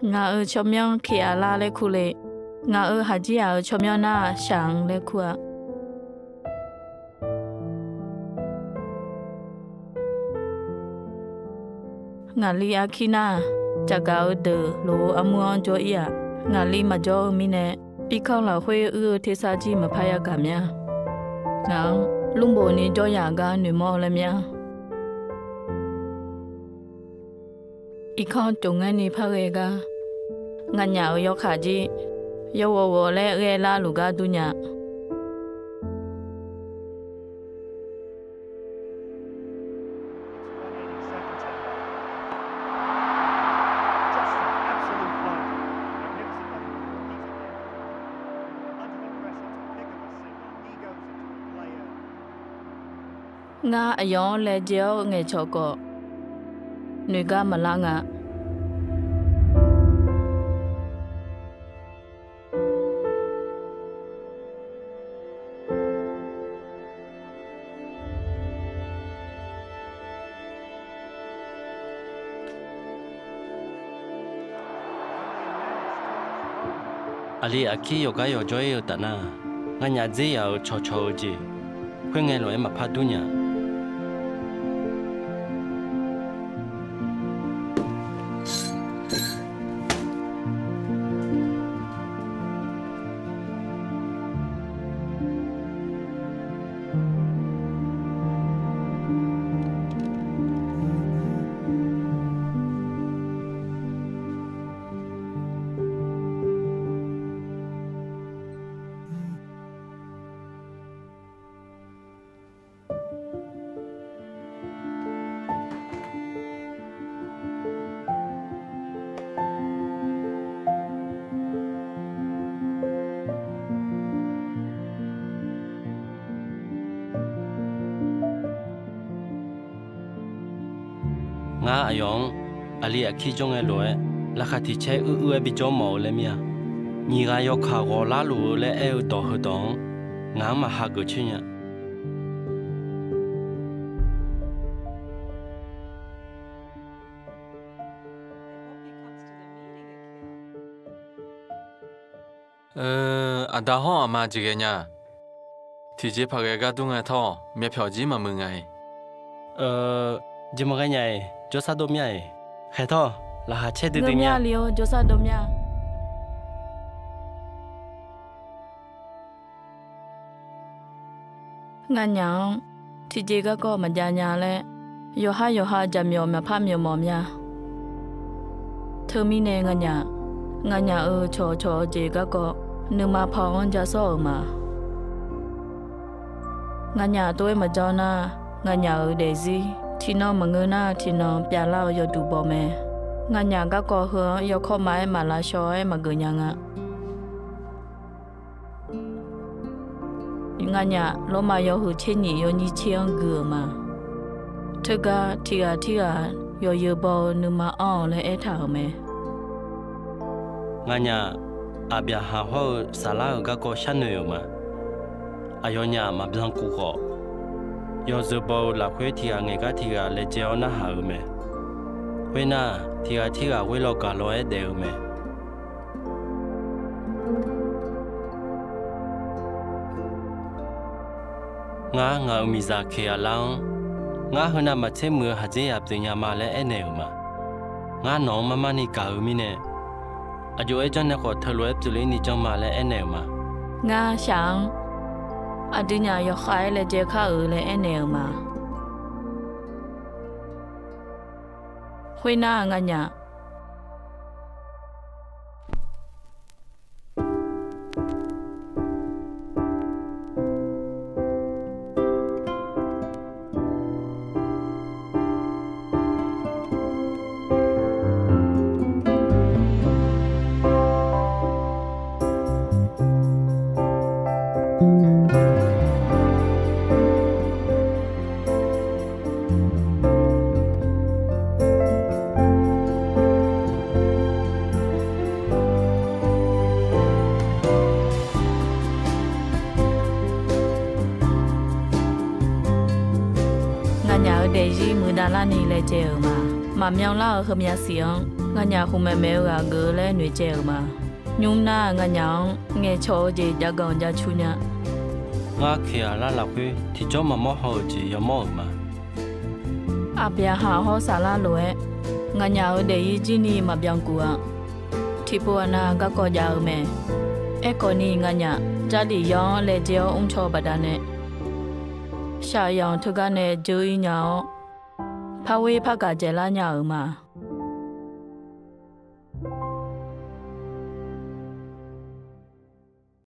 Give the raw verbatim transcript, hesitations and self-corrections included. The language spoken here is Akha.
Ngaq-euq tsawrmyanr Keqaqlar laer kur le. Ngaq-euq haqjir-aq-euq tsawrmyanr nar Shaq-anr laer kur-a. Ngaqli Arkir nar-aq, caqgaq-eu deuq lof-eu armur-anr jawr-ir-aq, ngaqli maqjawr-eu mirnae, irkanr lafkhoer uir-eu tersar jir maqpar yagaq mir-a. Ngaq-anr lmrbof ni jawryaq gar noeqmawr-eu laer mir-a. Irkanr tofngaer ni par ghae gar, nganyaf-euq yawkaq jir yawghawq ghawq laer ghae larluf gar durnya. Ngar aqyawf-anr laejae-awr ngaeqcawq khawf, noeqgar maqlar nga. Aqli aqkir yawqgar yawqjawr-ir-eu taf nar, nganyaf dzer yaf-euq cawqcawq-eu jeq, khoerngae lof-aer maqpar durnya. Ngar aqyawf-anr aqli aqkir jawr ngae lof-aer, laqkhaq tiq caer uir uir-aer bijawr mawf-eu laer mir-a. Nyiq ghaq yawkaq ghawq larluf-eu laer aer-eu dawq heudawq-anr ngaq-anr maqha geuf coer nya. Aqda hawr aqma jeq ghae nya. Tiqjeq paq ghae gar dur ngae tawr, myavpyawq jir maqmuiq nga-iq. Jeq maqghae nya-iq, jawrsar dov mya-iq. Khaeqtawr, laqkhaq caer duidui mya. Ngeur mya le-awr jawrsar dov mya. Nganyaf-anr tiqjeq garkawv maqjav nya laer, yawqhar yawqha jaqmyawf maqpar myawf mawf mya. Teumirnae nganyaf, nganyaf-euq cawqcawq-eu jeq garkawv nuima paw-anr ja sawr-euq ma. Nganyaf tov-aer maqjawr nar, nganyaf-euq daefzir tiqnan maqngeur nar, tiqnan pyavlar-eu yawduq baw mae. Nganyaf garkawv heu-anr yawkawr ma-aer maq lavshaw-aer maqgeuf nya nga. Nganyaf lawrma yawhuiq tser nyif yawnyir tser-anr gui-euq ma. Teugar tiqghaq tirghaq yawzeu baw-eu nuima anr-awq laer aertaq-euq mae. Nganyaf, Aqbyaqhaq hawr-eu Saflar-euq garkawv sharnoeq-euq ma. Aqyawfnyaf maqbyankuf khawf, yawzeu baw-eu lafkhoer tiqghaq ngaeq gar tiqghaq laejae-awr narhaq-euq mae. Khoernar, tiqghaq tirghaq ghoer law gaq law-aer daef-eu mae. Ngar ngaq-euq miqzaq Keqaqlar-anr, ngar heunav maqtser muiq-eu haqdzer yaq pyeuf nya ma laer aernaeq-euq ma. Ngar nawq-anr mar mar ni gaq-eu mirnae, aqjox-aer janrnae khawf teulof-aer pyeufler ni janr ma laer aernaeq-euq ma. Ngar Shaq-anr aqdui nyaf yawkhav-aer laejae kar-euq laer aernaeq-euq ma. Khoernar nganyaf, Nganyaf-euq daefzir muiqdav larni laejae-euq ma. Maqmyanlar-eu heumya siq-anr Nganyaf khmqmaeq maeq-eu ghaq geuf-eu laer noeqtsaev-euq ma. Nymr nar, nganyaf-anr ngaeqcawq-eu jeq jav ganq jav cur nya. Ngar keq aqlar lafkhoer tiqjawr maqmawr haw-euq jeq yamawr-euq ma. Aqbyaqhaq hawr Saflar lof-aer, nganyaf-euq daefzir jir ni maqbyan guf-a. Tiqpov aqnav garkawv jav-eu mae. Aerkhawf ni nganyaf Jarlif yaw-anr laejae-awr mrcaw baqdanae, shaqyanq teugar nae dzeur-ir nya-awr, par ghoer par gaq dzaeqlar nya-euq ma.